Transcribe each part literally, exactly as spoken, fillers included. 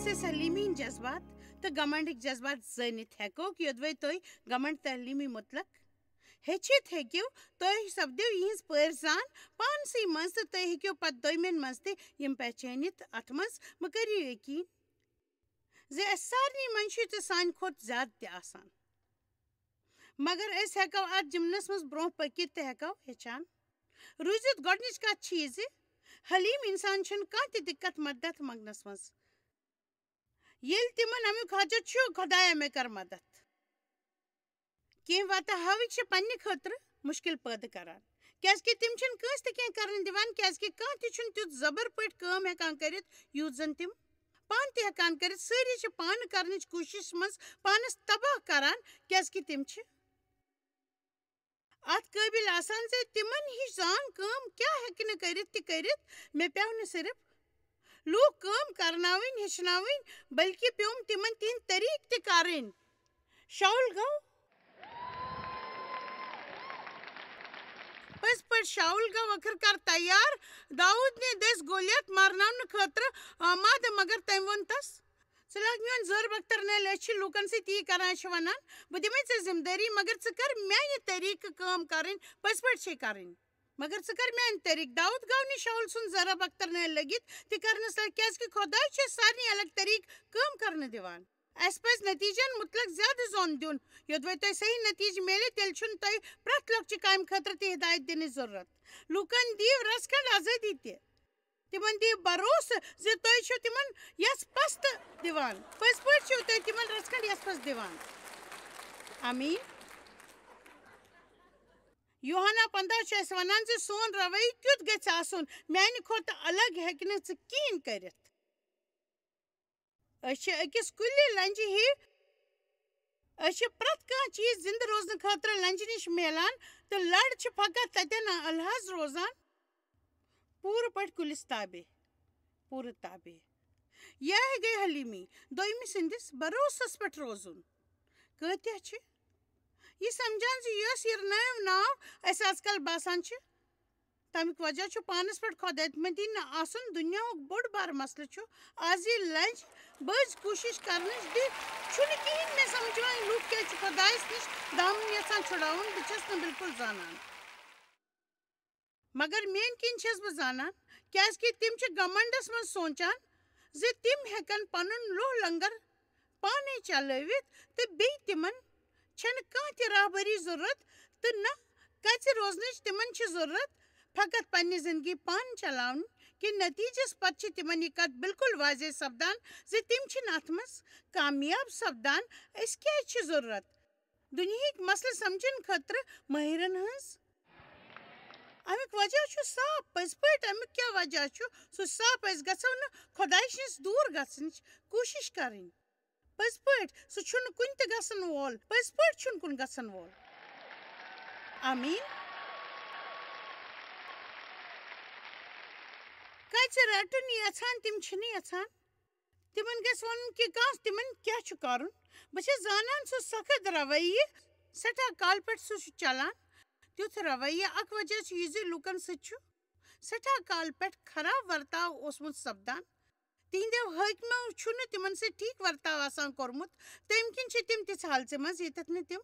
أسۍ حلیٖمی ہٕنٛدۍ جذبات تہٕ گمنڈٕکۍ جذبات زٲنِتھ ہٮ۪کوکھ، یوٚدوَے تُہۍ گمنڈ تہٕ حلیٖمی مُتلق ہیٚچھِتھ ہیٚکِو، تُہۍ سپدِو یِہٕنٛز پٲرۍ زان پانسٕے منٛز، تہٕ تُہۍ ہیٚکِو پتہٕ دوٚیمٮ۪ن منٛز تہِ یِم پہچٲنِتھ۔ اَتھ منٛز مہٕ کٔرِو یقیٖن زِ اَسہِ سارنٕے منٛز چھُ تہِ سانہِ کھۄتہٕ زیادٕ تہِ آسان، مگر أسۍ ہٮ۪کو اَتھ جِمنَس منٛز برٛونٛہہ پٔکِتھ تہٕ ہٮ۪کو ہیٚچھان روٗزِتھ۔ گۄڈٕنِچ کَتھ چھِ یہِ زِ حلیٖم اِنسان چھُنہٕ کانٛہہ تہِ دِقت مدد منٛگنَس منٛز۔ ییٚلہِ تِمَن اَمیُک حاجت چھُ، "خۄدایا، مےٚ کر مدد۔" کینٛہہ وَتہٕ ہاوٕکۍ چھِ پننہِ خٲطرٕ مُشکِل پٲدٕ کران، کیازِ کہِ تِم چھِنہٕ کٲنٛسہِ تہِ کینٛہہ کرنہٕ دِوان، کیازِ کہِ کانٛہہ تہِ چھُنہٕ تیُتھ زبر پٲٹھۍ کٲم ہٮ۪کان کٔرِتھ، یُتھ زن تِم پانہٕ تہِ ہٮ۪کان کٔرِتھ۔ سٲری چھِ پانہٕ کرنٕچ کوٗشِش منٛز پانس تباہ کران، کیازِ کہِ تِم چھِ اتھ قٲبِل آسان زِ تِمن ہِش زان کٲم کیٛاہ ہیٚکہِ نہٕ کٔرِتھ تہِ کٔرِتھ۔ مےٚ پیٚو نہٕ صرف لوٗکھ کٲم کرناوٕنۍ، ہیٚچھناوٕنۍ، بلکہِ پیوٚم تِمن تِہنٛدۍ طریٖقہٕ تہِ کرٕنۍ۔ شاول گوٚو، پٔزۍ پٲٹھۍ شاول گوٚو ٲخٕر کار تیار۔ داؤد نہِ دٔسۍ گولیات مارناونہٕ خٲطرٕ آمادٕ، مگر تٔمۍ ووٚن تس، "ژٕ لاگ میون زٲربکتر نٲلۍ، أسۍ چھِ لوٗکن سۭتۍ یی کران، أسۍ چھِ ونان، بہٕ دِمے ژےٚ ذمہٕ دٲری، مگر ژٕ کر میانہِ طریٖقہٕ کٲم کرٕنۍ، پٔزۍ پٲٹھۍ چھے کرٕنۍ۔ مگر ژٕ کر میانہِ طریٖقہٕ۔" داؤد گوٚو نہٕ شاول سُنٛد زٲربکتر نٲلۍ لٔگِتھ تہِ کرنس لایق، کیازِ کہِ خۄداے چھُ سارنٕے الگ طریٖقہٕ کٲم کرنہٕ دِوان۔ اسہِ پزِ نتیجن مُتلق زیادٕ زون دیُن۔ یوٚدوے تۄہہِ صحیح نتیجہٕ میلہِ، تیٚلہِ چھُنہٕ تۄہہِ پرٛٮ۪تھ لۄکچہِ کامہِ خٲطرٕ تہِ ہدایت دِنٕچ ضروٗرت۔ لوٗکن دِیِو رژھ کھنٛڈ آزٲدی تہِ۔ تِمن دِیِو بھروسہٕ زِ تُہۍ چھِو تِمن یژھ پژھ تہِ دِوان۔ پٔزۍ پٲٹھۍ چھِو تُہۍ تِمن رژھ کھنٛڈ یژھ پژھ دِوان۔ آمیٖن۔ یوحنا پنٛداہ چھُ اَسہِ وَنان زِ سون رویہِ کیُتھ گژھِ آسُن، "میانہِ کھۄتہٕ الگ ہیٚکہِ نہٕ ژٕ کِہیٖنۍ کٔرِتھ۔" أسۍ چھِ أکِس کُلہِ لنجہِ ہِوۍ۔ أسۍ چھِ پرٛٮ۪تھ کانٛہہ چیٖز زِنٛدٕ روزنہٕ خٲطرٕ لنجہِ نِش میلان، تہٕ لڑ چھِ فقط تتٮ۪ن الحاظ روزان۔ پوٗرٕ پٲٹھۍ کُلِس تابع، پوٗرٕ تابع۔ یہِ گٔے حلیٖمی، دوٚیمہِ سٕنٛدِس بھروسس پٮ۪ٹھ روزُن۔ کۭتیاہ چھِ یہِ سمجھان زِ یۄس یہِ نٔو ناو اَسہِ از کل باسان چھِ، تَمیُک وجہ چھُ پانَس پٮ۪ٹھ خۄد اعتمٲدی نہٕ آسُن۔ دُنیاہُک بوٚڑ بارٕ مسلہٕ چھُ آز یہِ لنج بٔز کوٗشِش کرنٕچ زِ چھُنہٕ کِہیٖنۍ مےٚ سمجھ یِوان، لُکھ کیٛازِ چھِ خۄدایَس نِش دامن یژھان چھُڑاوُن، بہٕ چھَس نہٕ بالکل زانان۔ مگر میٛٲنۍ کِنۍ چھَس بہٕ زانان، کیٛازِ کہِ تِم چھِ گھمنڈس منٛز سونٛچان زِ تِم ہٮ۪کَن پنُن لوہ لنگر پانے چلٲوِتھ تہٕ بیٚیہِ تِمن چھنہٕ کانٛہہ تہِ راہبری ضرورت تہٕ نہ کژِ روزنٕچ تِمن چھِ ضرورت، فقط پننہِ زندگی پانہٕ چلاونہٕ کہِ نتیجس پتہٕ چھِ تِمن یہِ کتھ بالکل واضح سپدان زِ تِم چھِنہٕ اتھ منٛز کامیاب سپدان۔ أسۍ کیازِ چھِ ضرورت دُنیہٕکۍ مسلہٕ سمجھنہٕ خٲطرٕ مٲہرن ہٕنٛز؟ امیُک وجہ چھُ صاف، پٔزۍ پٲٹھۍ امیُک کیٛاہ وجہ چھُ؟ سُہ چھُ صاف، أسۍ گژھو نہٕ خۄدایہِ نِش دوٗر گژھنٕچ کوٗشِش کرٕنۍ۔ پٔزۍ پٲٹھۍ، سُہ چھُنہٕ کُنہِ تہِ گژھن وول، پٔزۍ پٲٹھۍ چھُنہٕ کُن گژھن وول۔ آمیٖن۔ کَژِ رَٹُن یَژھان، تِم چھِنہٕ یَژھان۔ تِمَن گژھِ وَنُن کہِ کانٛہہ تِمَن کیٛاہ چھُ کَرُن۔ بہٕ چھَس زانان سُہ سخت رویہِ، سٮ۪ٹھاہ کالہٕ پٮ۪ٹھ سُہ چھُ چلان۔ تیُتھ رویہِ، اَکھ وجہ چھُ یہِ زِ لوٗکَن سۭتۍ چھُ سٮ۪ٹھاہ کالہٕ پٮ۪ٹھ خراب ورتاو اوسمُت سپدان۔ تِہنٛدیو حٲکمو چھُنہٕ تِمن سۭتۍ ٹھیٖک ورتاو آسان کوٚرمُت، تَمہِ کِنۍ چھِ تِم تِژھ حالژِ منٛز، ییٚتٮ۪تھ نہٕ تِم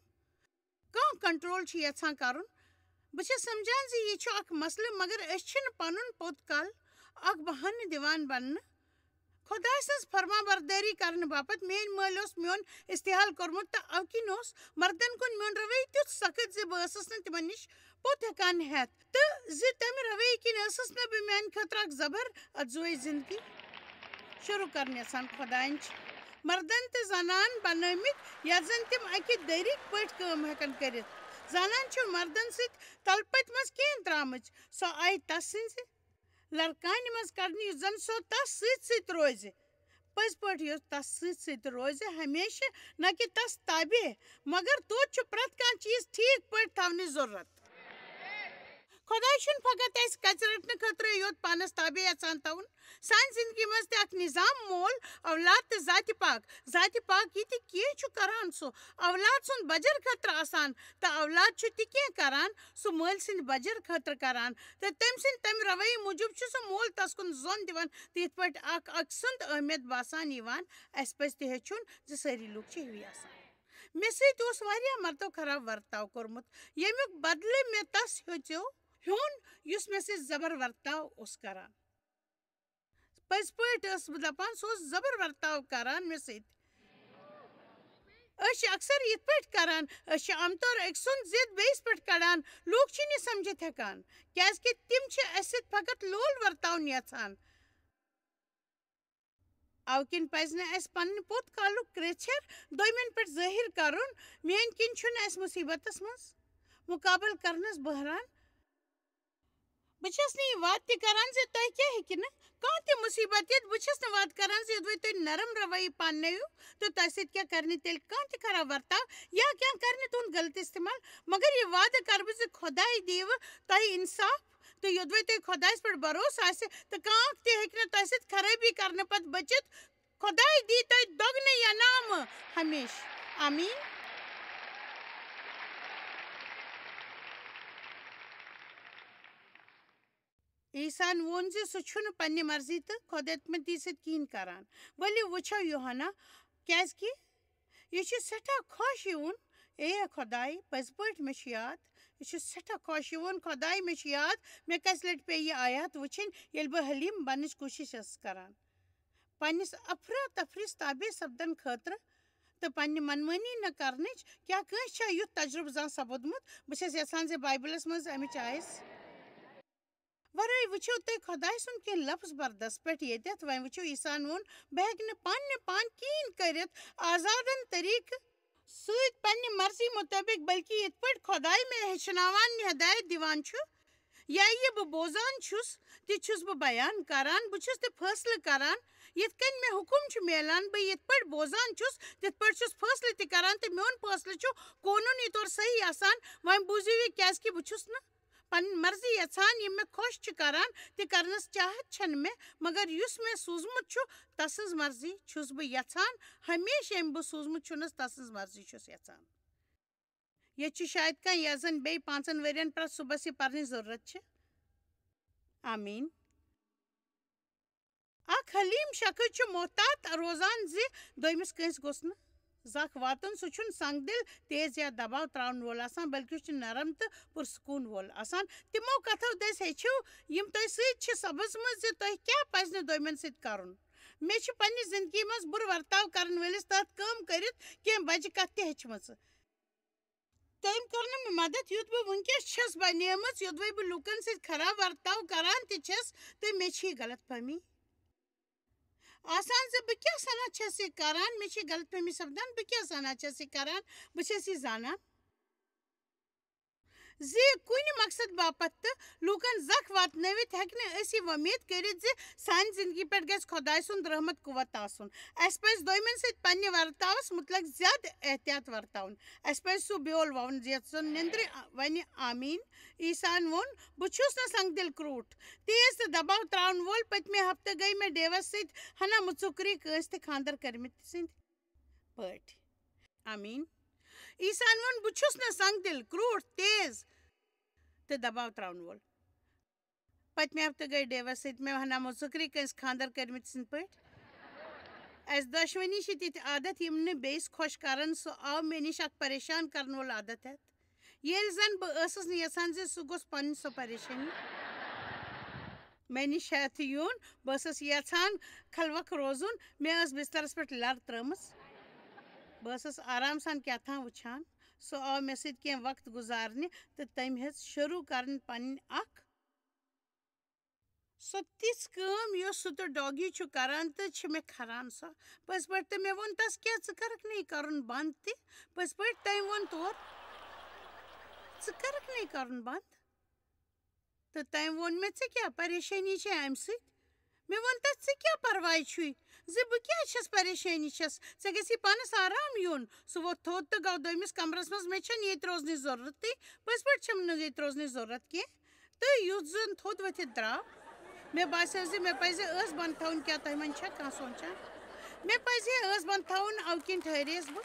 کانٛہہ کنٹرول چھِ یژھان کرُن۔ بہٕ چھَس سمجھان زِ یہِ چھُ اکھ مسلہٕ، مگر أسۍ چھِنہٕ پنُن پوٚت کل اکھ بہانہٕ دِوان بننہٕ۔ خۄداے سٕنٛز فرما بردٲری کرنہٕ باپتھ میٛٲنۍ مٲلۍ اوس میون استحال کوٚرمُت، تہٕ اَوٕ کِنۍ اوس مردن کُن میون رویہ تیُتھ سخت زِ بہٕ ٲسٕس نہٕ تِمن نِش پوٚت ہٮ۪کان ہٮ۪تھ، تہٕ زِ تَمہِ رویہِ کِنۍ ٲسٕس نہٕ بہٕ میٛانہِ خٲطرٕ اکھ زبر اتھ زُوے زندگی شروع کرنہٕ یژھان۔ خۄدایَن چھِ مردن تہٕ زنان بنٲومٕتۍ، یتھ زن تِم اکہِ دٔریٖک پٲٹھۍ کٲم ہٮ۪کن کٔرِتھ۔ زنان چھِ مردن سۭتۍ تلہٕ پٔتۍ منٛز کینٛہہ درٛامٕژ۔ سۄ آیہِ تس سٕنٛزِ لڑکانہِ منٛز کڑنہٕ، یُس زن سۄ تس سۭتۍ سۭتۍ روزِ۔ پٔزۍ پٲٹھۍ یُس تس سۭتۍ سۭتۍ روزِ ہمیشہٕ، نہ کہِ تس تابع، مگر توتہِ چھُ پرٛٮ۪تھ کانٛہہ چیٖز ٹھیٖک پٲٹھۍ تھاونٕچ ضروٗرت۔ خۄداے چھُنہٕ فقط اَسہِ کَژِ رَٹنہٕ خٲطرٕ یوت پانَس تابع یَژھان تھاوُن۔ سانہِ زِندگی منٛز تہِ اَکھ نِظام مول، اولاد تہٕ ذاتِ پاک۔ ذاتِ پاک یہِ تہِ کینٛہہ چھُ کَران سُہ، اولاد سُنٛد بَجَر خٲطرٕ آسان، تہٕ اولاد چھُ تہِ کینٛہہ کَران سُہ مٲلۍ سٕنٛدِ بَجَر خٲطرٕ کَران۔ تہٕ تٔمۍ سٕنٛدِ تَمہِ رویہِ موٗجوٗب چھُ سُہ مول تَس کُن زوٚن دِوان۔ تہٕ یِتھ پٲٹھۍ اَکھ أکۍ سُنٛد اہمیت باسان یِوان، اَسہِ پَزِ تہِ ہیٚچھُن زِ سٲری لوٗکھ چھِ ہِوی آسان۔ مےٚ سۭتۍ اوس واریاہ مردو خراب ورتاو کوٚرمُت، ییٚمیُک بدلہٕ مےٚ تَس ہیوٚژیو ہیوٚن، یُس مےٚ سۭتۍ زبر ورتاو اوس کران۔ پٔزۍ پٲٹھۍ ٲسٕس بہٕ دَپان، سُہ اوس زبر ورتاو کران مےٚ سۭتۍ۔ أسۍ چھِ اکثر یِتھ پٲٹھۍ کران، أسۍ چھِ عام طور أکۍ سُنٛد ضد بیٚیِس پٮ۪ٹھ کڑان۔ لوٗکھ چھِنہٕ یہِ سمجھِتھ ہٮ۪کان، کیازِ کہِ تِم چھِ اَسہِ سۭتۍ فقط لول ورتاوُن یژھان۔ اَوٕ کِنۍ پَزِ نہٕ اَسہِ پننہِ پوٚت کالُک کرٛیٚژھر دوٚیمٮ۪ن پٮ۪ٹھ ظٲہِر کرُن۔ میٛانہِ کِنۍ چھُنہٕ اَسہِ مُصیٖبتس منٛز مُقابلہٕ کرنس بہران۔ بہٕ چھَس نہٕ یہِ وعدٕ تہِ کران زِ تۄہہِ کیٛاہ ہیٚکہِ نہٕ کانٛہہ تہِ مُصیٖبت یِتھ۔ بہٕ چھَس نہٕ وعدٕ کران زِ یوٚدوَے تُہۍ نرم رویہِ پاننٲیِو تہٕ تۄہہِ سۭتۍ کیٛاہ کرِ نہٕ تیٚلہِ کانٛہہ تہِ خراب ورتاو یا کینٛہہ کرِ نہٕ تُہُنٛد غلط استعمال۔ مگر یہِ وعدٕ کرٕ بہٕ زِ خۄداے دِیِوٕ تۄہہِ انصاف، تہٕ یوٚدوَے تۄہہِ خۄدایَس پٮ۪ٹھ بھروسہٕ آسہِ تہٕ کانٛہہ تہِ ہیٚکہِ نہٕ تۄہہِ سۭتۍ خرٲبی کرنہٕ پتہٕ بٔچِتھ۔ خۄداے دی تۄہہِ دۄگنہٕ انعامہٕ ہمیشہٕ۔ آمیٖن۔ عیسیٰ ہن ووٚن زِ سُہ چھُنہٕ پننہِ مرضی تہٕ خۄداتمتی سۭتۍ کِہیٖنۍ کران۔ ؤلِو وٕچھو یوحنا، کیازِ کہِ یہِ چھُ سٮ۪ٹھاہ خۄش یِوُن۔ اے خۄداے، پٔزۍ پٲٹھۍ مےٚ چھُ یاد، یہِ چھُ سٮ۪ٹھاہ خۄش یِوُن۔ خۄداے، مےٚ چھُ یاد، مےٚ کَژِ لَٹہِ پیٚیہِ یہِ آیات وٕچھِنۍ، ییٚلہِ بہٕ حلیٖم بَننٕچ کوٗشِش ٲسٕس کران۔ پننِس افرا تفریس تابع سپدن خٲطرٕ تہٕ پننہِ منمٲنی نہٕ کرنٕچ کیٛاہ کٲنٛسہِ چھا یُتھ تجربہٕ زانٛہہ سپُدمُت؟ بہٕ چھَس یژھان زِ بایبلس منٛز اَمِچ آیس ورٲے وٕچھِو تُہۍ خۄداے سُنٛد کینٛہہ لفظ بردس پٮ۪ٹھ ییٚتٮ۪تھ۔ وۄنۍ وٕچھِو، عیسیٰ ہن ووٚن، بہٕ ہٮ۪کہٕ نہٕ پننہِ پان کِہیٖنۍ کٔرِتھ۔ آزادن طریٖقہٕ سۭتۍ پننہِ مرضی مُطٲبِق، بلکہِ یِتھ پٲٹھۍ خۄداے مےٚ ہیٚچھناوان، ہدایت دِوان چھُ، یا یہِ بہٕ بوزان چھُس، تہِ چھُس بہٕ بیان کران۔ بہٕ چھُس تہِ فٲصلہٕ کران، یِتھ کٔنۍ مےٚ حُکُم چھُ میلان۔ بہٕ یِتھ پٲٹھۍ بوزان چھُس، تِتھ پٲٹھۍ چھُس فٲصلہٕ تہِ کران، تہٕ میون فٲصلہٕ چھُ قونوٗنی طور صحیح آسان۔ وۄنۍ بوٗزِو یہِ، کیازِ کہِ بہٕ چھُس نہٕ پنٕنۍ مرضی یژھان، یِم مےٚ خۄش چھِ کران، تہِ کرنس چاہت چھنہٕ مےٚ، مگر یُس مےٚ سوٗزمُت چھُ، تسٕنٛز مرضی چھُس بہٕ یژھان۔ ہمیشہٕ ییٚمۍ بہٕ سوٗزمُت چھُنس، تسٕنٛز مرضی چھُس یژھان۔ ییٚتہِ چھُ شاید کانٛہہ، یَس زَن بیٚیہِ پانٛژَن ؤرِین پرٛٮ۪تھ صُبحَس یہِ پَرنٕچ ضروٗرت چھِ۔ آمیٖن۔ اکھ حلیٖم شخص چھُ محتاط روزان زِ دوٚیمِس کٲنٛسہِ گوٚژھ نہٕ زکھ واتُن۔ سُہ چھُنہٕ سنگ دِل، تیز یا دباو ترٛاوَن وول آسان، بلکہِ چھُ نرم تہٕ پُرسکوٗن وول آسان۔ تِمو کتھو دٔسۍ ہیٚچھِو، یِم تۄہہِ سۭتۍ چھِ سپٕزمٕژ زِ تۄہہِ کیٛاہ پزِ نہٕ دوٚیمٮ۪ن سۭتۍ کرُن۔ مےٚ چھِ پننہِ زندگی منٛز بُرٕ ورتاو کرن وٲلِس تحت کٲم کٔرِتھ کینٛہہ بجہِ کتھٕ تہِ ہیٚچھمٕژ۔ تٔمۍ کٔر نہٕ مےٚ مدد، یُتھ بہٕ وٕنکیٚس چھَس بنیمٕژ، یوٚدوَے بہٕ لوٗکَن سۭتۍ خراب ورتاو کران تہِ چھَس، تہٕ مےٚ چھِ یہِ غلط فہمی۔ آسان زِ بہٕ کیٛاہ سنا چھَس یہِ کران، مےٚ چھِ غلط فہمی سپدان، بہٕ کیٛاہ سنا چھَس یہِ کران، بہٕ چھَس یہِ زانان زِ کُنہِ مقصد باپتھ تہٕ لوٗکَن زکھ واتنٲوِتھ ہٮ۪کہِ نہٕ أسۍ یہِ وۄمید کٔرِتھ زِ سانہِ زندگی پٮ۪ٹھ گژھِ خۄداے سُنٛد رحمت قوت آسُن۔ اَسہِ پَزِ دوٚیمٮ۪ن سۭتۍ پننہِ ورتاوَس مُتعلق زیادٕ احتیاط ورتاوُن۔ اَسہِ پَزِ سُہ بیول وَوُن، یَتھ زَن نیٚنٛدرِ وَنہِ آمیٖن۔ عیسیٰ ہَن ووٚن، "بہٕ چھُس نہٕ سنگ دِل کرٛوٗٹھ، تیز تہٕ دباو ترٛاوَن وول۔ پٔتمہِ ہفتہٕ گٔے مےٚ ڈیوَس سۭتۍ ہنا مُژُکری کٲنٛسہِ تہِ خانٛدر کٔرمٕتۍ سٕنٛدۍ پٲٹھۍ۔" آمیٖن۔ عیسیٰ ہَن ووٚن، "بہٕ چھُس نہٕ سنگ دِل، کرٛوٗٹھ، تیز تہٕ دباو ترٛاوَن وول۔" پٔتمہِ ہفتہٕ گٔے ڈیوَس سۭتۍ مےٚ ہنا مُژُکری کٲنٛسہِ خانٛدر کٔرمٕتۍ سٕنٛدۍ پٲٹھۍ۔ اَسہِ دۄشوٕنی چھِ تِتھۍ عادت، یِم نہٕ بیٚیِس خۄش کرن۔ سُہ آو مےٚ نِش اکھ پریشان کرن وول عادت ہٮ۪تھ۔ ییٚلہِ زن بہٕ ٲسٕس نہٕ یژھان زِ سُہ گوٚژھ پنٕنۍ سۄ پریشٲنی مےٚ نِش ہٮ۪تھ یُن، بہٕ ٲسٕس یژھان خلوق روزُن۔ مےٚ ٲس بسترس پٮ۪ٹھ لر ترٲومٕژ۔ بہٕ ٲسٕس آرام سان کیٛاہ تام وٕچھان۔ سُہ آو مےٚ سۭتۍ کینٛہہ وقت گُزارنہِ تہٕ تٔمۍ ہیٚژ شروٗع کرٕنۍ پنٕنۍ اکھ سۄ تِژھ کٲم، یۄس سُہ تہٕ ڈاگی چھُ کران تہٕ چھِ مےٚ کھران سۄ۔ پٔزۍ پٲٹھۍ تہٕ مےٚ ووٚن تَس، "کیٛاہ ژٕ کَرَکھ نہٕ یہِ کَرُن بنٛد تہِ؟ پٔزۍ پٲٹھۍ تٔمۍ ووٚن تورٕ، ژٕ کَرَکھ نہٕ یہِ کَرُن بنٛد؟" تہٕ تٔمۍ ووٚن مےٚ، "ژےٚ کیٛاہ پریشٲنی چھےٚ اَمہِ سۭتۍ؟" مےٚ ووٚن تَس، "ژےٚ کیٛاہ پرواے چھُے زِ بہٕ کیٛازِ چھَس پریشٲنی چھَس؟ ژےٚ گژھی پانَس آرام یُن۔" سُہ ووٚتھ تھوٚد تہٕ گوٚو دوٚیمِس کمرَس منٛز۔ مےٚ چھَنہٕ ییٚتہِ روزنٕچ ضروٗرتٕے۔ پٔزۍ پٲٹھۍ چھَم نہٕ ییٚتہِ روزنٕچ ضروٗرت کینٛہہ۔ تہٕ یُتھ زَن تھوٚد ؤتھِتھ درٛاو۔ مےٚ باسیٚو زِ مےٚ پَزِ ٲس بنٛد تھاوٕنۍ، کیٛاہ تۄہہِ منٛز چھا کانٛہہ سونٛچان؟ مےٚ پَزِ ہے ٲس بنٛد تھاوُن، اَوٕ کِنۍ ٹھہرییَس بہٕ۔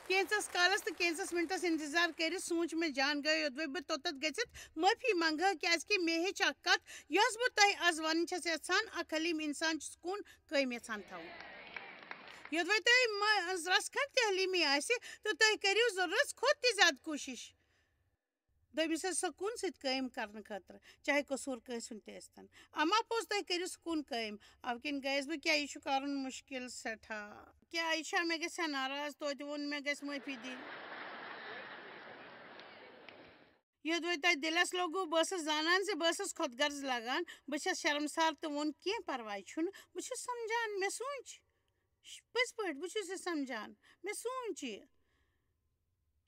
کینٛژَس کالَس تہٕ کینٛژَس مِنٹَس اِنتظار کٔرِتھ سوٗنٛچ مےٚ، جان گٔیو یوٚدوَے بہٕ توٚتَتھ گٔژھِتھ معٲفی منٛگہٕ ہا، کیٛازِکہِ مےٚ ہیٚچھ اَکھ کَتھ، یۄس بہٕ تۄہہِ آز وَنٕنۍ چھَس یَژھان، اَکھ حلیٖم اِنسان چھُ سکوٗن قٲیِم یَژھان تھاوُن۔ یوٚدوَے تۄہہِ منٛز رَژھ کھنٛڈ تہِ حلیٖمی آسہِ، تہٕ تُہۍ کٔرِو ضروٗرت کھۄتہٕ تہِ زیادٕ کوٗشِش دوٚیمِس سۭتۍ سکوٗن سۭتۍ قٲیِم کرنہٕ خٲطرٕ، چاہے قصوٗر کٲنٛسہِ ہُنٛد تہِ ٲسۍتن۔ اما پوٚز تۄہہِ کٔرِو سکوٗن قٲیِم، اَوٕ کِنۍ گٔیَس بہٕ، کیٛاہ یہِ چھُ کَرُن مُشکِل سٮ۪ٹھاہ؟ کیٛاہ یہِ چھا مےٚ گژھِ ہا ناراض؟ توتہِ ووٚن مےٚ گژھِ معٲفی دِنۍ۔ یوٚدوَے تۄہہِ دِلَس لوٚگوُ، بہٕ ٲسٕس زانان زِ بہٕ ٲسٕس خۄد غرض لگان، بہٕ چھَس شرمسار تہٕ ووٚن، کینٛہہ پرواے چھُنہٕ، بہٕ چھُس سمجھان، مےٚ سوٗنٛچ۔ ش-، پٔزۍ پٲٹھۍ، بہٕ چھُس یہِ سمجھان، مےٚ سوٗنٛچ یہِ۔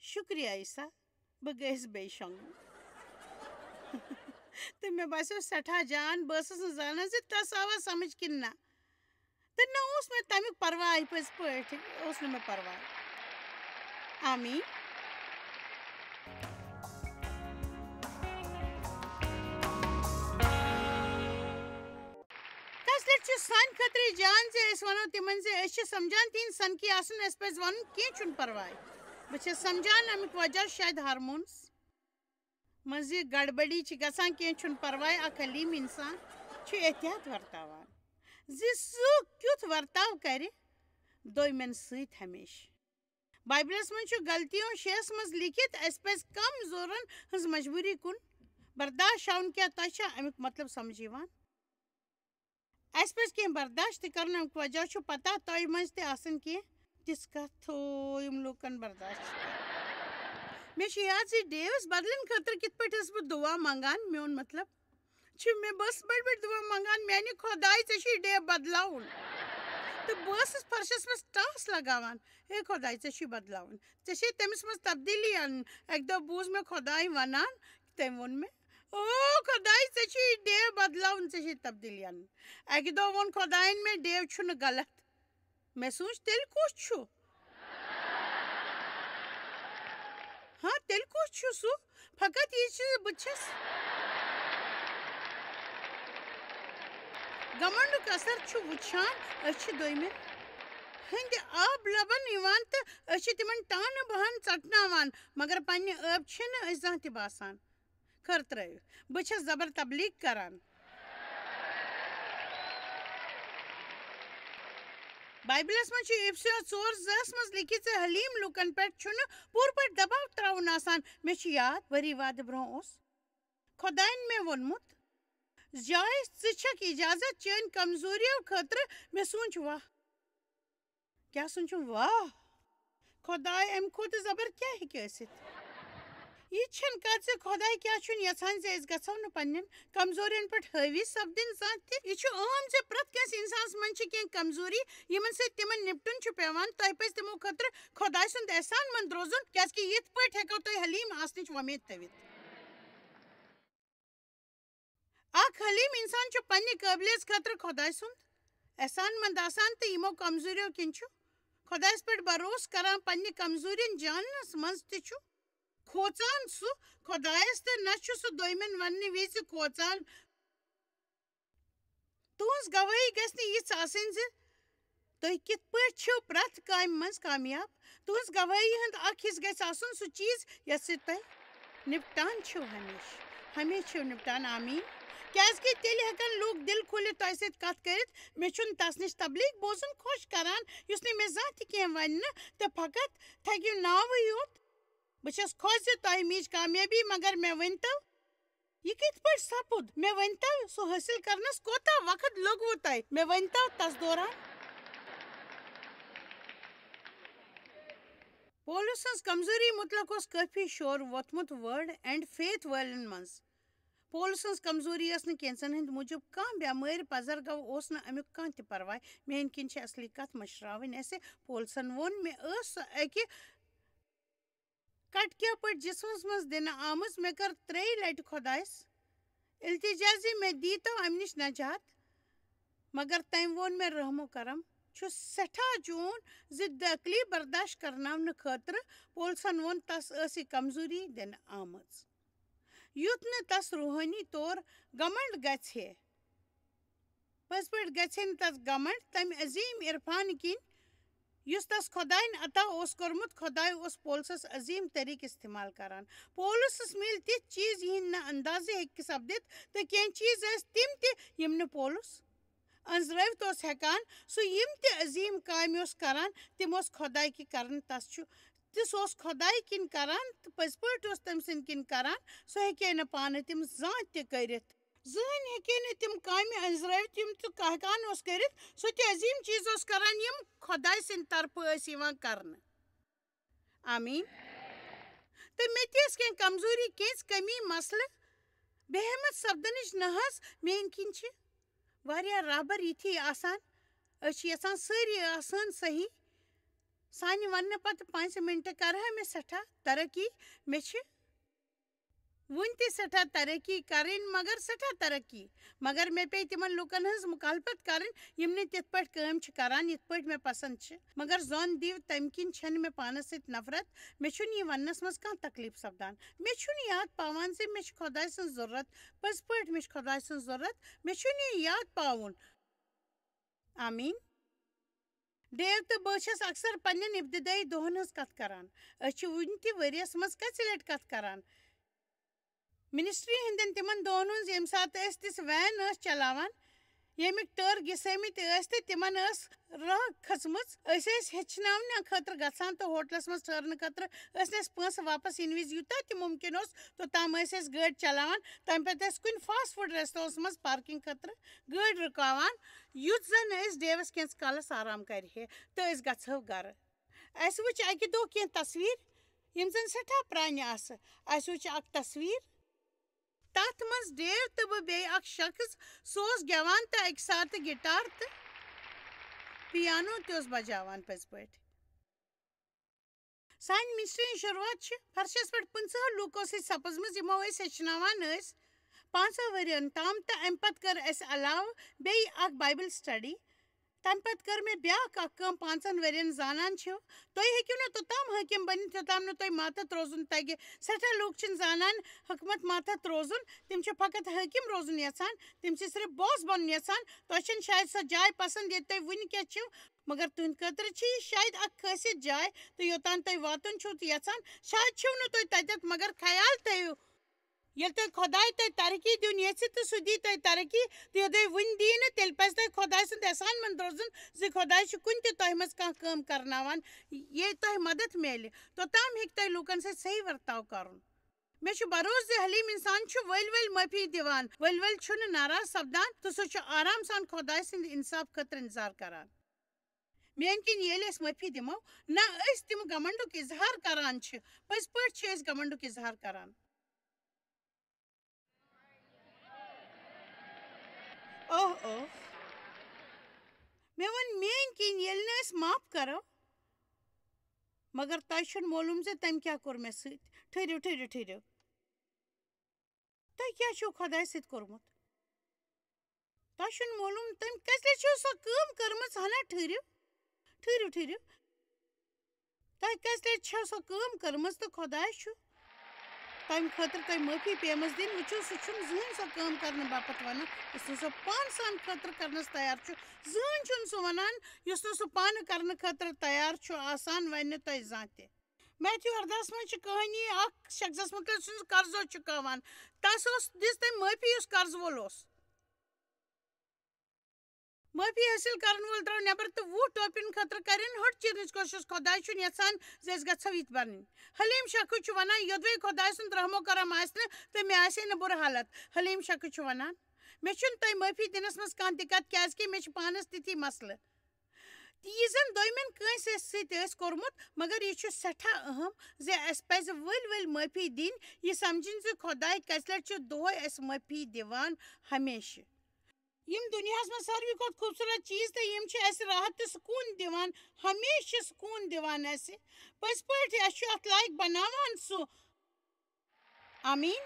شُکریہ عیسیٰ، بہٕ گٔیَس بیٚیہِ شۄنٛگنہٕ۔ تہٕ مےٚ باسیٚو سٮ۪ٹھاہ جان، بہٕ ٲسٕس نہٕ زانان زِ تَس آوا سمجھ کِنہٕ نہ۔ تہٕ نہ اوس مےٚ تَمیُک پرواے، پٔزۍ پٲٹھۍ اوس نہٕ مےٚ پرواے۔ آمیٖن۔ کس لٹہِ چھُ سانہِ خٲطرٕ یہِ جان زِ أسۍ ونو تِمن زِ أسۍ چھِ سمجھان تِہنٛدۍ سنکی آسُن، اَسہِ پزِ ونُن، کینٛہہ چھُنہٕ پرواے۔ بہٕ چھَس سمجھان اَمیُک وجہ شاید ہارمونس منٛز یہِ گڑبڑی چھِ گژھان، کینٛہہ چھُنہٕ پرواے، اکھ حلیٖم انسان چھُ احتیاط ورتاوان زِ سُہ کیُتھ ورتاو کرِ دوٚیمٮ۪ن سۭتۍ ہمیشہٕ۔ بائبلس منٛز چھُ غلطیوں شیٚیَس منٛز لیکھِتھ، اَسہِ پزِ کمزورن ہٕنٛز مجبوٗری کُن برداشت ہاوُن۔ کیٛاہ تۄہہِ چھا اَمیُک مطلب سمجھ یِوان؟ اَسہِ پزِ کینٛہہ برداشت تہِ کرُن، اَمیُک وجہ چھُ پتہ، تۄہہِ منٛز تہِ آسن کینٛہہ تِژھ کتھ، تھو، یِم لوٗکن برداشت چھِ کران۔ مےٚ چھُ یاد زِ ڈیوس بدلن خٲطرٕ کِتھ پٲٹھۍ ٲسٕس بہٕ دُعا منٛگان، میون مطلب چھُ، مےٚ بہٕ ٲسٕس بٔڑۍ بٔڑۍ دُعا منٛگان، میانہِ خۄدایہِ، ژےٚ چھُے ڈیو بدلاوُن۔ تہٕ بہٕ ٲسٕس فرشس منٛز ٹاس لگاوان، ہے خۄدایہِ، ژےٚ چھُے بدلاوُن، ژےٚ چھے تٔمِس منٛز تبدیٖلی اَنٕنۍ۔ اَکہِ دۄہ بوٗز مےٚ خۄدایہِ وَنان، تٔمۍ ووٚن مےٚ، او خۄدایہِ، ژےٚ چھُے ڈیو بدلاوُن، ژےٚ چھے تبدیٖلی اَنٕنۍ۔ اَکہِ دۄہ ووٚن خۄدایَن مےٚ، ڈیو چھُنہٕ غلط۔ مےٚ سوٗنٛچ، تیٚلہِ کُس چھُ؟ ہاں، تیٚلہِ کُس چھُ سُہ؟ فقط یہِ چھِ، بہٕ چھَس گمنڈُک اثر چھُ وٕچھان، أسۍ چھِ دوٚیمٮ۪ن ہٕنٛدِ آب لبن یِوان تہٕ أسۍ چھِ تِمن ٹانہٕ بہان ژٹناوان، مگر پننہِ ٲبۍ چھِنہٕ أسۍ زانٛہہ تہِ باسان۔ خٲر ترٲیِو، بہٕ چھَس زبر تبلیغ کران۔ بائبلس منٛز چھُ افسیو ژور زٕ منٛز لیکھِتھ زِ حلیم لوٗکن پٮ۪ٹھ چھُنہٕ پوٗرٕ پٲٹھۍ دباو تراوُن آسان۔ مےٚ چھُ یاد، ؤری وادٕ برونٛہہ اوس خۄداین مےٚ ووٚنمُت، جاے، ژٕ چھکھ اجازت چٲنۍ کمزوریو خٲطرٕ۔ مےٚ سوٗنٛچ، واہ، کیٛاہ سوٗنٛچُم، واہ، خۄداے، اَمہِ کھۄتہٕ زبر کیٛاہ ہیٚکہِ ٲسِتھ؟ یہِ چھَنہٕ کَتھ زِ خۄداے کیٛاہ چھُنہٕ یَژھان زِ أسۍ گژھو نہٕ پنٛنٮ۪ن کمزورین پٮ۪ٹھ حٲوی سپدٕنۍ زانٛہہ تہِ۔ یہِ چھُ عام زِ پرٛٮ۪تھ کٲنٛسہِ اِنسانَس منٛز چھِ کینٛہہ کمزوری، یِمن سۭتۍ تِمن نِپٹُن چھُ پٮ۪وان۔ تۄہہِ پَزِ تِمو خٲطرٕ خۄداے سُنٛد احسان مند روزُن، کیٛازِکہِ یِتھ پٲٹھۍ ہٮ۪کو تُہۍ حلیٖم آسنٕچ وۄمید تھٲوِتھ۔ اکھ حلیم انسان چھُ پننہِ قٲبلیت خٲطرٕ خۄداے سُنٛد احسان مند آسان تہٕ یِمو کمزوریو کِنۍ چھُ خۄدایس پٮ۪ٹھ بھروسہٕ کران، پننہِ کمزورین جاننس منٛز تہِ چھُ کھوژان سُہ خۄدایس، تہٕ نہ چھُ سُہ دوٚیمٮ۪ن وننہٕ وِزِ کھوژان۔ تُہنٛز گوٲہی گژھِ نہٕ یِژھ آسٕنۍ زِ تُہۍ کِتھ پٲٹھۍ چھِو پرٛٮ۪تھ کامہِ منٛز کامیاب؟ تُہٕنٛز گوٲہی ہُنٛد اکھ حصہٕ گژھِ آسُن سُہ چیٖز یَتھ سۭتۍ تُہۍ نِپٹان چھِو ہمیشہٕ۔ ہمیشہٕ چھِو نِپٹان، آمیٖن۔ کیٛازِکہِ تیٚلہِ ہٮ۪کَن لوٗکھ دِل کھوٗلِتھ تۄہہِ سۭتۍ کَتھ کٔرِتھ۔ مےٚ چھُنہٕ تَس نِش تبلیغ بوزُن خۄش کَران، یُس نہٕ مےٚ زانٛہہ تہِ کینٛہہ وَنہِ نہٕ تہٕ فقط تھَکہِ ناوٕے یوت۔ بہٕ چھَس خۄش زِ تۄہہِ میج کامیٲبی، مگر مےٚ ؤنۍتو، یہِ کِتھ پٲٹھۍ سپُد؟ مےٚ ؤنۍتو، سُہ حٲصِل کرنس کوتاہ وقت لوٚگوٕ تۄہہِ؟ مےٚ ؤنۍتو تس دوران۔ پولس سٕنٛز کمزوری مُتلق اوس کٲفی شور ووتھمُت Word and Faith وٲلٮ۪ن منٛز۔ پولس سٕنٛز کمزوری ٲس نہٕ کینٛژن ہٕنٛدِ موٗجوٗب کانٛہہ بٮ۪مٲرۍ پزر گوٚو، اوس نہٕ امیُک کانٛہہ تہِ پرواے۔ میٛانہِ کِنۍ چھِ اصلی کتھ مٔشراوٕنۍ اَسہِ۔ پولسن ووٚن، مےٚ ٲس سۄ اکہِ کٹکیو پٲٹھۍ جسمس منٛز دِنہٕ آمٕژ۔ مےٚ کٔر ترٛیٚیہِ لٹہِ خۄدایس التجا زِ مےٚ دیٖتو امہِ نِش نجات، مگر تٔمۍ ووٚن مےٚ، رحم و کرم چھُ سٮ۪ٹھاہ چون زِ دٲخلی برداشت کرناونہٕ خٲطرٕ۔ پولسن ووٚن، تس ٲس یہِ کمزوری دِنہٕ آمٕژ۔ یُتھ نہٕ تس روحٲنی طور گمنڈ گژھِ ہے۔ پٔزۍ پٲٹھۍ گژھِ ہے نہٕ تس گمنڈ تمہِ عظیٖم عرفان کِنۍ، یُس تس خۄداین عطا اوس کوٚرمُت۔ خۄداے اوس پولسس عظیٖم طریٖقہٕ استعمال کران۔ پولسس میلۍ تِتھۍ چیٖز، یِہنٛدۍ نہٕ اندازے ہیٚکہِ سپدِتھ، تہٕ کینٛہہ چیٖز ٲسۍ تِم تہِ، یِم نہٕ پولس أنٛزرٲوِتھ اوس ہٮ۪کان۔ سُہ یِم تہِ عظیٖم کامہِ اوس کران، تِم اوس خۄداے کہِ کران۔ تس چھُ، تہٕ سُہ اوس خۄداے کِنۍ کران، تہٕ پٔزۍ پٲٹھۍ اوس تٔمۍ سٕنٛدۍ کِنۍ کران۔ سُہ ہیٚکہِ ہے نہٕ پانہٕ تِم زانٛہہ تہِ کٔرِتھ۔ زٕہٕنۍ ہیٚکہِ ہے نہٕ تِم کامہِ أنٛزرٲوِتھ، یِم تہِ ہٮ۪کان اوس کٔرِتھ۔ سُہ تہِ عظیٖم چیٖز اوس کران، یِم خۄداے سٕنٛدِ طرفہٕ ٲسۍ یِوان کرنہٕ۔ آمیٖن۔ تہٕ مےٚ تہِ ٲس کینٛہہ کمزوری، کینٛژھ کمی، مسلہٕ، بے ہمت سپدنٕچ نہ حظ۔ میٛانہِ کِنۍ چھِ واریاہ رہبر یِتھی آسان۔ أسۍ چھِ یژھان سٲری آسان صحیح۔ سانہِ وننہٕ پتہٕ پانٛژِ مِنٹہٕ کرٕ ہا مےٚ سٮ۪ٹھاہ ترقی۔ مےٚ چھِ وُنہِ تہِ سٮ۪ٹھاہ ترقی کرٕنۍ، مگر سٮ۪ٹھاہ ترقی۔ مگر مےٚ پیٚیہِ تِمن لوٗکن ہٕنٛز مخالفت کرٕنۍ، یِم نہٕ تِتھ پٲٹھۍ کٲم چھِ کران، یِتھ پٲٹھۍ مےٚ پسنٛد چھِ۔ مگر زۄن دِیِو، تَمہِ کِنۍ چھَنہٕ مےٚ پانس سۭتۍ نفرت۔ مےٚ چھُنہٕ یہِ وننس منٛز کانٛہہ تکلیٖف سپدان۔ مےٚ چھُنہٕ یاد پاوان زِ مےٚ چھِ خۄداے سٕنٛز ضروٗرت۔ پٔزۍ پٲٹھۍ، مےٚ چھِ خۄداے سٕنٛز ضروٗرت۔ مےٚ چھُنہٕ یہِ یاد پاوُن۔ آمیٖن۔ ڈیو تہٕ بہٕ چھَس اکثر پننٮ۪ن ابتدٲیی دۄہن ہٕنٛز کتھ کران۔ أسۍ چھِ وُنہِ تہِ ؤریَس منٛز کژِ لٹہِ کتھ کران؟ منسٹری ہٕنٛدٮ۪ن تِمن دۄہن ہٕنٛز، ییٚمہِ ساتہٕ أسۍ تِژھ وین ٲسۍ چلاوان، ییٚمِکۍ ٹٲر گِسٲمٕتۍ ٲسۍ تہٕ تِمن ٲس راہ کھٔژمٕژ۔ أسۍ ٲسۍ ہیٚچھناونہٕ خٲطرٕ گژھان تہٕ ہوٹلس منٛز ٹھہرنہٕ خٲطرٕ ٲسۍ نہٕ اَسہِ پونٛسہٕ واپس یِنہٕ وِزِ یوٗتاہ تہِ مُمکِن اوس، توٚتام ٲسۍ أسۍ گٲڑۍ چلاوان۔ تَمہِ پتہٕ ٲسۍ کُنہِ فاسٹ فوڈ ریسٹورنس منٛز پارکنگ خٲطرٕ گٲڑۍ رُکاوان، یُتھ زن أسۍ ڈیوس کینٛژھ کالس آرام کرِ ہے تہٕ أسۍ گژھو گرٕ۔ اَسہِ وٕچھ اَکہِ دۄہ کینٛہہ تصویر، یِم زَن سٮ۪ٹھاہ پرٛانہِ آسہٕ۔ اَسہِ وٕچھ اَکھ تصویر، تَتھ منٛز ڈیو تہٕ بہٕ بیٚیہِ اَکھ شخص، سُہ اوس گٮ۪وان تہٕ اَکہِ ساتہٕ گِٹار تہٕ پیانو تہِ اوس بجاوان پٔزۍ پٲٹھۍ۔ سانہِ مِشنہِ ہٕنٛز شروٗعات چھِ فرشس پٮ۪ٹھ پٕنٛژٕہو لوٗکو سۭتۍ سپٕزمٕژ، یِمو أسۍ ہیٚچھناوان ٲسۍ پانٛژو ؤرین تام، تہٕ اَمہِ پتہٕ کٔر اَسہِ علاوٕ بیٚیہِ اَکھ بایبل سٹڈی۔ تَمہِ پتہٕ کٔر مےٚ بیٛاکھ اَکھ کٲم، پانٛژن ؤرین زانان چھِو، تُہۍ ہیٚکِو نہٕ توٚتام حٲکِم بٔنِتھ، یوٚتام نہٕ تۄہہِ ماتحت روزُن تَگہِ۔ سٮ۪ٹھاہ لوٗکھ چھِنہٕ زانان حکمت ماتحت روزُن، تِم چھِ فقط حٲکِم روزُن یژھان، تِم چھِ صرف باس بنُن یژھان۔ تۄہہِ چھَنہٕ شاید سۄ جاے پسنٛد، ییٚتہِ تُہۍ وٕنہِ کیٛاہ چھِو، مگر تُہنٛدِ خٲطرٕ چھِ یہِ شاید اَکھ خٲصیت جاے، تہٕ یوٚتام تُہۍ واتُن چھِو تہٕ یژھان، شاید چھِو نہٕ تُہۍ تَتٮ۪تھ، مگر خیال تھٲیِو، ییٚلہِ تۄہہِ خۄداے تۄہہِ ترقی دیُن ییٚژھِ تہٕ سُہ دی تۄہہِ ترقی، تہٕ یوٚدُے وٕنہِ دی نہٕ، تیٚلہِ پَزِ تۄہہِ خۄداے سُنٛد احسان مند روزُن زِ خۄداے چھُ کُنہِ تہِ تۄہہِ منٛز کانٛہہ کٲم کرناوان۔ ییٚلہِ تۄہہِ مدد میلہِ، توٚتام ہیٚکہِ تۄہہِ لوٗکن سۭتۍ صحیح ورتاو کرُن۔ مےٚ چھُ بھروسہٕ زِ حلیٖم اِنسان چھُ ؤلۍ ؤلۍ معٲفی دِوان، ؤلۍ ؤلۍ چھُنہٕ ناراض سپدان، تہٕ سُہ چھُ آرام سان خۄداے سٕنٛدِ اِنصاف خٲطرٕ اِنتظار کران۔ میٛانہِ کِنۍ ییٚلہِ أسۍ معٲفی دِمو، نہ أسۍ تِم گھمنڈُک اظہار کران چھِ، پٔزۍ پٲٹھۍ چھِ أسۍ گھمنڈُک اظہار کران۔ اوہ، اوہ۔ مےٚ ووٚن، میٛٲنۍ کِنۍ ییٚلہِ نہٕ أسۍ معاف کرو، مگر تۄہہِ چھُنہٕ معلوٗم زِ تٔمۍ کیٛاہ کوٚر مےٚ سۭتۍ۔ ٹھٔہرِو، ٹھٔہرِو، ٹھٔہرِو۔ تۄہہِ کیٛاہ چھُو خۄدایہِ سۭتۍ کوٚرمُت؟ تۄہہِ چھُنہٕ معلوٗم تٔمۍ کَژِ لَٹہِ چھُو سۄ کٲم کٔرمٕژ؟ ہنا، ٹھٔہرِو، ٹھٔہرِو، ٹھٔہرِو۔ تۄہہِ کَژِ لَٹہِ چھَو سۄ کٲم کٔرمٕژ تہٕ خۄداے چھُ تَمہِ خٲطرٕ تۄہہِ معٲفی پیمٕژ دِنۍ؟ وٕچھِو، سُہ چھُنہٕ زٕہٕنۍ سۄ کٲم کَرنہٕ باپَتھ وَنان، یُس نہٕ سۄ پانہٕ سانہِ خٲطرٕ کَرنَس تیار چھُ۔ زٕہٕنۍ چھُنہٕ سُہ وَنان، یُس نہٕ سُہ پانہٕ کَرنہٕ خٲطرٕ تیار چھُ آسان، وَنہِ نہٕ تۄہہِ زانٛہہ تہِ۔ میتھیو اَردَہَس منٛز چھِ کہانی اَکھ شخصَس مُتعلِق، سُہ قرضو چُکاوان۔ تَس اوس، دِژ تٔمۍ معٲفی، یُس قرض وول اوس۔ معٲفی حٲصِل کرن وول درٛاو نٮ۪بر تہٕ وُہ ٹوپین خٲطرٕ کرن ہوٚٹ چیرنٕچ کوٗشِش۔ خۄداے چھُنہٕ یژھان زِ أسۍ گژھو یِتھ بنٕنۍ۔ حلیٖم شخص چھُ ونان، یوٚدوَے خۄداے سُنٛد رحم و کرم آسہِ نہٕ تہٕ مےٚ آسہِ ہے نہٕ بُرٕ حالت۔ حلیٖم شخص چھُ ونان، مےٚ چھُنہٕ تۄہہِ معٲفی دِنس منٛز کانٛہہ دِقت، کیازِ کہِ مےٚ چھِ پانس تِتھی مسلہٕ۔ تہٕ یہِ زن دوٚیمٮ۪ن کٲنٛسہِ سۭتۍ ٲسۍ کوٚرمُت، مگر یہِ چھُ سٮ۪ٹھاہ اہم زِ اَسہِ پزِ ؤلۍ ؤلۍ معٲفی دِنۍ، یہِ سمجھِنۍ زِ خۄداے کژِ لٹہِ چھُ دۄہے اَسہِ معٲفی دِوان، ہمیشہٕ۔ یِم دُنیاہَس منٛز ساروی کھۄتہٕ خوٗبصوٗرت چیٖز تہٕ یِم چھِ اَسہِ راحت تہٕ سکوٗن دِوان، ہمیشہِ چھِ سکوٗن دِوان اَسہِ۔ پٔزۍ پٲٹھۍ، اَسہِ چھُ اَتھ لایق بناوان سُہ۔ آمیٖن۔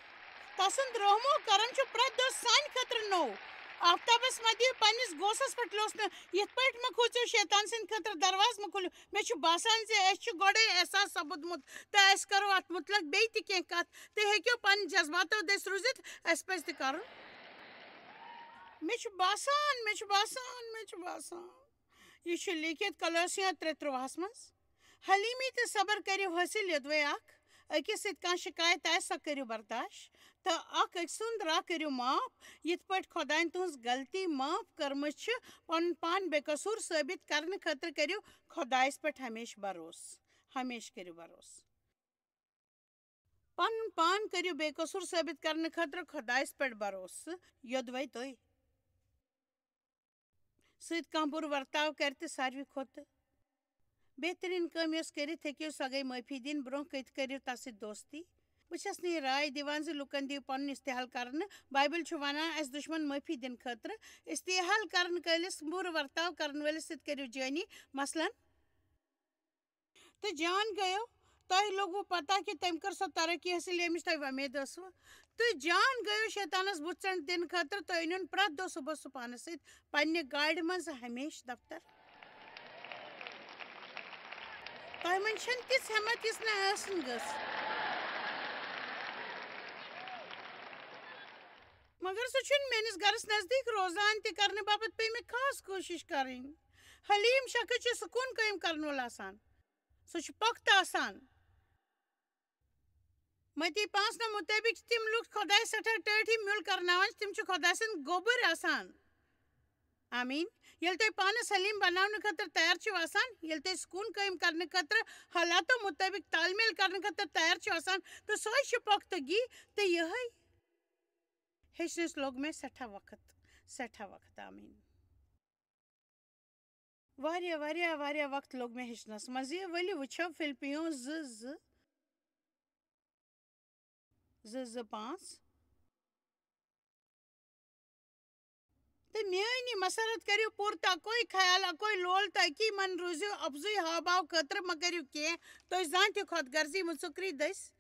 تَسُنٛد رحم و کرم چھُ پرٛٮ۪تھ دۄہ سانہِ خٲطرٕ نوٚو۔ آفتابس مہ دِیِو پننِس گوسس پٮ۪ٹھ لوسنہٕ۔ یِتھ پٲٹھۍ مہ کھوژِو شیطان سٕنٛدِ خٲطرٕ دروازٕ مہ کھوٗلِو۔ مےٚ چھُ باسان زِ اَسہِ چھُ گۄڈَے احساس سپُدمُت تہٕ اَسہِ کَرو اَتھ مُتلق بیٚیہِ تہِ کینٛہہ کَتھ۔ تُہۍ ہیٚکِو پنٕنۍ جذباتو دٔسۍ روٗزِتھ، اَسہِ پَزِ تہِ کَرُن۔ مےٚ چھُ باسان، مےٚ چھُ باسان، مےٚ چھُ باسان۔ یہِ چھُ لیٖکھِتھ کلوسیو ترٛےٚ ترٛوہَس منٛز۔ حلیمی تہٕ صبر کٔرِو حٲصِل یوٚدوَے اَکھ۔ أکِس سۭتۍ کانٛہہ شِکایت آسہِ، سۄ کٔرِو برداش۔ تہٕ اَکھ أکۍ سُنٛد راہ کٔرِو معاف، یِتھ پٲٹھۍ خۄدایَن تُہٕنٛز غلطی معاف کٔرمٕژ چھِ۔ پَنُن پان بے قصوٗر ثٲبِت کرنہٕ خٲطرٕ کٔرِو خۄدایَس پٮ۪ٹھ ہمیشہٕ بھروسہٕ۔ ہمیشہٕ کٔرِو بھروسہٕ۔ پَنُن پان کٔرِو بے قصوٗر ثٲبِت کرنہٕ خٲطرٕ خۄدایَس پٮ۪ٹھ بھروسہٕ، یوٚدوَے تُہۍ سۭتۍ کانٛہہ بُرٕ ورتاو کرِ تہٕ ساروی کھۄتہٕ بہتریٖن کٲم یۄس کٔرِتھ ہیٚکِو، سۄ گٔے معٲفی دِنۍ۔ برٛونٛہہ کٔتھۍ کٔرِو تَس سۭتۍ دوستی۔ بہٕ چھَس نہٕ یہِ راے دِوان زِ لُکَن دِیِو پَنُن استحال کرنہٕ۔ بایبل چھُ وَنان، اَسہِ دُشمن معٲفی دِنہٕ خٲطرٕ۔ استحال کرن کٲلِس، بُرٕ ورتاو کرن وٲلِس سۭتۍ کٔرِو جٲنی۔ مثلاً، تہٕ جان گٔیو، تۄہہِ لوٚگوُ پتہ کہِ تٔمۍ کٔر سۄ ترقی حٲصِل، ییٚمِچ تۄہہِ وۄمید ٲسوٕ؟ تہٕ جان گٔیو شیطانس بُتھ ژنٛڈ دِنہٕ خٲطرٕ، تُہۍ أنِوُن پرٛٮ۪تھ دۄہ صُبحس سُہ پانس سۭتۍ پننہِ گاڑِ منٛز ہمیشہٕ دفتر۔ تۄہہِ منٛز چھَنہٕ تِژھ ہٮ۪متھ، یِژھ نہٕ ٲسٕنۍ گٔژھ۔ مگر سُہ چھُنہٕ میٲنِس گرس نزدیٖک روزان، تہِ کرنہٕ باپتھ پیٚیہِ مےٚ خاص کوٗشِش کرٕنۍ۔ حلیٖم شخص چھُ سکوٗن قٲیِم کرن وول آسان۔ سُہ چھُ پۄختہٕ آسان۔ متی پانٛژھ نو مُطٲبِق چھِ تِم لُکھ خۄدایَس سٮ۪ٹھاہ ٹٲٹھۍ میُل کرناوان، تِم چھِ خۄداے سٕنٛدۍ گوٚبٕرۍ آسان۔ آمیٖن۔ ییٚلہِ تُہۍ پانَس حلیٖم بناونہٕ خٲطرٕ تیار چھِو آسان، ییٚلہِ تُہۍ سکوٗن قٲیِم کرنہٕ خٲطرٕ حالاتو مُطٲبِق تال میل کرنہٕ خٲطرٕ تیار چھِو آسان، تہٕ سۄے چھِ پۄختگی۔ تہٕ یِہوٚے ہیٚچھنَس لوٚگ مےٚ سٮ۪ٹھاہ وقت، سٮ۪ٹھاہ وقت۔ آمیٖن۔ واریاہ، واریاہ، واریاہ وقت لوٚگ مےٚ ہیٚچھنَس منٛز یہِ۔ ؤلِو وٕچھو فِلپِیون زٕ زٕ، زٕ زٕ پانٛژھ۔ تہٕ میٲنۍ یہِ مسرت کٔرِو پوٗرٕ تہٕ اَکوے خیال، اَکوے لول تہٕ اَکی من روٗزِو اَپزُے ہاو باو خٲطرٕ، مہ کٔرِو کینٛہہ تُہۍ زانٛہہ تہِ خۄد غرضی مُژُکری دٔسۍ۔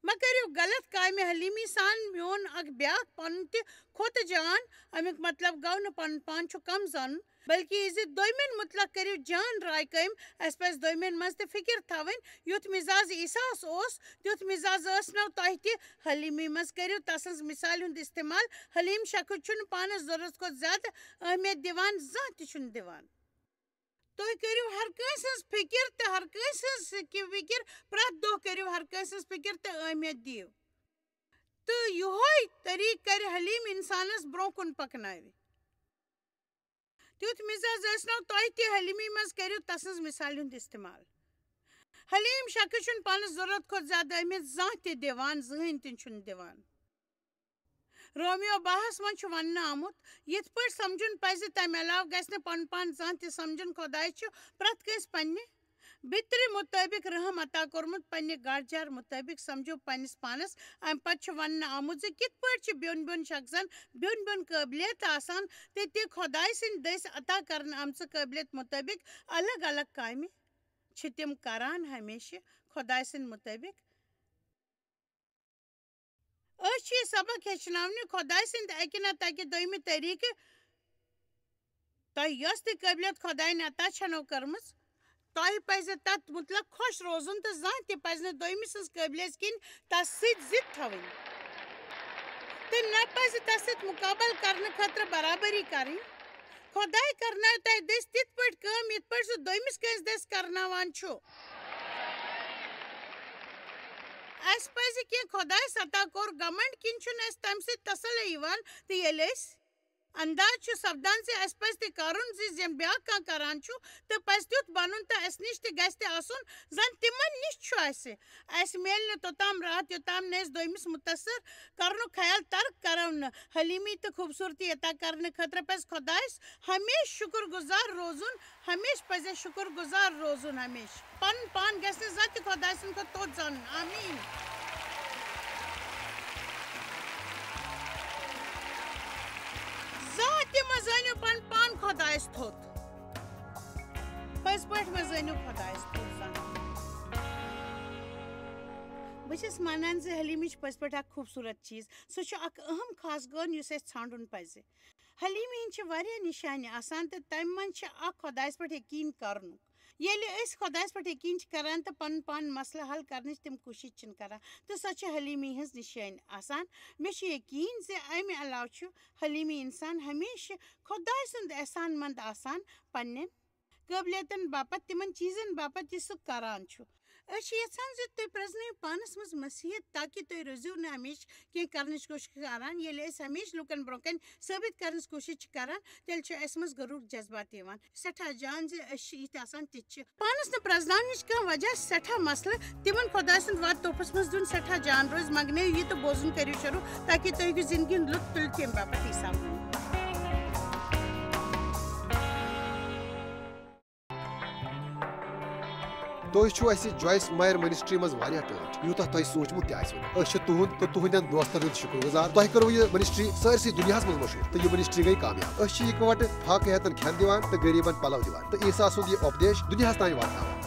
مہ کٔرِو غلط کامہِ حلیٖمی سان۔ میون اکھ بیٛاکھ پنُن تہِ کھوتہٕ جان، اَمیُک مطلب گوٚو نہٕ پنُن پان چھُ کم زانُن، بلکہِ یہِ زِ دوٚیمٮ۪ن مُتلق کٔرِو جان راے قٲیِم۔ اَسہِ پَزِ دوٚیمٮ۪ن منٛز تہِ فِکر تھاوٕنۍ۔ یُتھ مِزاز عیسیٰ ہَس اوس، تیُتھ مِزاز ٲسنو تۄہہِ تہِ۔ حلیٖمی منٛز کٔرِو تسٕنٛز مِثالہِ ہُنٛد استعمال۔ حلیٖم شخص چھُنہٕ پانَس ضروٗرت کھۄتہٕ زیادٕ اہمیت دِوان، زانٛہہ تہِ چھُنہٕ دِوان۔ تُہۍ کٔرِو ہر کٲنٛسہِ ہٕنٛز فِکر تہٕ ہر کٲنٛسہِ ہٕنٛز کہِ فِکر، پرٛٮ۪تھ دۄہ کٔرِو ہر کٲنٛسہِ ہٕنٛز فِکر تہٕ اہمیت دِیِو۔ تہٕ یِہوٚے طریٖقہٕ کَرِ حلیٖم اِنسانَس برٛونٛہہ کُن پَکناوِ۔ تیُتھ مِزاز ٲسنو تۄہہِ تہِ، حلیٖمی منٛز کٔرِو تسٕنٛز مِثالہِ ہُنٛد استعمال۔ حلیٖم شخص چھُنہٕ پانَس ضروٗرت کھۄتہٕ زیادٕ اہمیت زانٛہہ تہِ دِوان، زٕہٕنۍ تہِ چھُنہٕ دِوان۔ رومیو باہَس منٛز چھُ وننہٕ آمُت، یِتھ پٲٹھۍ سمجھُن پزِ، تمہِ علاوٕ گژھِ نہٕ پنُن پان زانٛہہ تہِ سمجھُن۔ خۄداے چھُ پرٛٮ۪تھ کٲنٛسہِ پننہِ بِترِ مُطٲبِق رحم عطا کوٚرمُت۔ پننہِ گاڈجار مُطٲبِق سمجھو پننِس پانس۔ امہِ پتہٕ چھُ وننہٕ آمُت زِ کِتھ پٲٹھۍ چھِ بیوٚن بیوٚن شخصن بیوٚن بیوٚن قٲبلیت آسان، تہٕ تہِ خۄداے سٕنٛدِ دٔسۍ عطا کرنہٕ آمژٕ قٲبلیت مُطٲبِق الگ الگ کامہِ چھِ تِم کران ہمیشہٕ خۄداے سٕنٛدِ مُطٲبِق۔ أسۍ چھِ یہِ سبق ہیٚچھناونہِ خۄداے سٕنٛدِ اَکہِ نتہٕ اَکہِ دوٚیمہِ طریٖقہٕ۔ تۄہہِ یۄس تہِ قٲبلیت خۄدایَن عطا چھَنو کٔرمٕژ، تۄہہِ پَزِ تَتھ مُتلق خۄش روزُن تہٕ زانٛہہ تہِ پَزِ نہٕ دوٚیمہِ سٕنٛز قٲبلیت کِنۍ تَس سۭتۍ ضِد تھاوٕنۍ۔ تہٕ نہ پَزِ تَس سۭتۍ مُقابلہٕ کرنہٕ خٲطرٕ برابری کرٕنۍ۔ خۄداے کرنایہِ تۄہہِ دٔسۍ تِتھ پٲٹھۍ کٲم، یِتھ پٲٹھۍ سُہ دوٚیمِس کٲنٛسہِ دٔسۍ کرناوان چھُ۔ اَسہِ پَزِ کینٛہہ خۄدایَس عطا کوٚر گمنڈ کِنۍ چھُنہٕ اَسہِ تَمہِ سۭتۍ تسلے یِوان، تہٕ ییٚلہِ أسۍ انداز چھُ سپدان زِ اَسہِ پَزِ تہِ کرُن زِ یِم بیٛاکھ کانٛہہ کران چھُ، تہٕ پَزِ تیُتھ بَنُن تہٕ اَسہِ نِش تہِ گژھِ تہِ آسُن زَن تِمن نِش چھُ اَسہِ۔ اَسہِ میلہِ نہٕ توٚتام راحت، یوٚتام نہٕ أسۍ دوٚیمِس مُتٲثر کرنُک خیال ترک کرو نہٕ۔ حلیٖمی تہٕ خوٗبصوٗرتی عطا کرنہٕ خٲطرٕ پَزِ خۄدایَس ہمیشہٕ شُکُر گُزار روزُن۔ ہمیشہٕ پَزِ اَسہِ شُکُر گُزار روزُن ہمیشہٕ۔ پَنُن پان گژھِ نہٕ زانٛہہ تہِ خۄداے سٕنٛدِ کھۄتہٕ توٚت زانُن۔ آمیٖن۔ زانٛہہ تہِ مہ زٲنِو پَنُن پان خۄدایَس تھوٚد۔ پٔزۍ پٲٹھۍ مہ زٲنِو خۄدایَس تھوٚد زانٛہہ۔ بہٕ چھَس مانان زِ حلیٖمی چھِ پٔزۍ پٲٹھۍ اَکھ خوٗبصوٗرت چیٖز۔ سُہ چھُ اَکھ اَہَم خاص گُن یُس اَسہِ ژھانٛڈُن پَزِ۔ حلیٖمی ہٕنٛدۍ چھِ واریاہ نِشانہِ آسان تہٕ تَمہِ منٛز چھِ اَکھ خۄدایَس پٮ۪ٹھ یقیٖن کَرنُک۔ ییٚلہِ أسۍ خۄدایَس پٮ۪ٹھ یقیٖن چھِ کَران تہٕ پَنُن پان مسلہٕ حل کَرنٕچ تِم کوٗشِش چھِنہٕ کَران، تہٕ سۄ چھِ حلیٖمی ہٕنٛز نِشٲنۍ آسان۔ مےٚ چھُ یقیٖن زِ اَمہِ علاوٕ چھُ حلیٖمی اِنسان ہمیشہِ خۄداے سُنٛد احسان منٛد آسان پنٛنٮ۪ن قٲبلیتَن باپتھ، تِمَن چیٖزَن باپتھ یہِ سُہ کَران چھُ۔ أسۍ چھِ یَژھان زِ تُہۍ پرٛزنٲیِو پانَس منٛز مسیحیت، تاکہِ تُہۍ روٗزِو نہٕ ہمیشہِ کینٛہہ کَرنٕچ کوٗشِش کَران۔ ییٚلہِ أسۍ ہمیشہِ لوٗکَن برٛونٛہہ کَنہِ ثٲبِت کَرنٕچ کوٗشِش چھِ کَران، تیٚلہِ چھُ اَسہِ منٛز غروٗرُک جذبات یِوان۔ سٮ۪ٹھاہ جان زِ أسۍ چھِ یِتھۍ آسان، تِتھۍ چھِ۔ پانَس نہٕ پرٛزناونٕچ کانٛہہ وجہ، سٮ۪ٹھاہ مسلہٕ، تِمَن خۄداے سُنٛد وعدٕ تحفَس منٛز دیُن سٮ۪ٹھاہ جان روزِ۔ منٛگنٲیِو یہِ تہٕ بوزُن کٔرِو شروٗع، تاکہِ تُہۍ ہیٚکِو زِندگی ہُنٛد لُطف تُلِتھ ییٚمہِ باپتھ عیسیٰ ووٚن۔ تُہۍ چھِو اَسہِ جویِس مایر منسٹری منٛز واریاہ ٹٲٹھۍ، یوٗتاہ تۄہہِ سوٗنٛچمُت تہِ آسِوٕ نہٕ۔ أسۍ چھِ تُہُنٛد تہٕ تُہٕنٛدٮ۪ن دوستن ہُنٛد شُکر گُزار۔ تۄہہِ کٔروٕ یہِ منسٹری سٲرسٕے دُنیاہَس منٛز مشہوٗر، تہٕ یہِ منسٹری گٔے کامیاب۔ أسۍ چھِ یِکوَٹہٕ فاقہٕ ہیتن کھٮ۪ن دِوان تہٕ غریٖبن پلو دِوان، تہٕ عیسیٰ سُنٛد یہِ اُپدیش دُنیاہَس تام واتناوان۔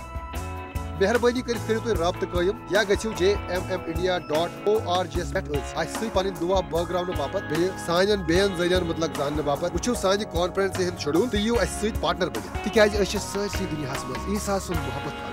مہربٲنی کٔرِتھ کٔرِو تُہۍ رابطہٕ قٲیِم یا گٔژھِو J M M India dot O R G یَس پٮ۪ٹھ أسۍ اَسہِ سۭتۍ پنٕنۍ دُعا بٲگراونہٕ باپتھ، بیٚیہِ سانٮ۪ن بیٚین ذٔریعن مُتعلق زاننہٕ باپتھ۔ وٕچھِو سانہِ کانفرنسہِ ہُنٛد شیڈول تہٕ یِیِو اَسہِ سۭتۍ پارٹنر بٔنِتھ، تِکیازِ أسۍ چھِ سٲرسٕے دُنیاہَس منٛز عیسیٰ سُنٛد محبت کران۔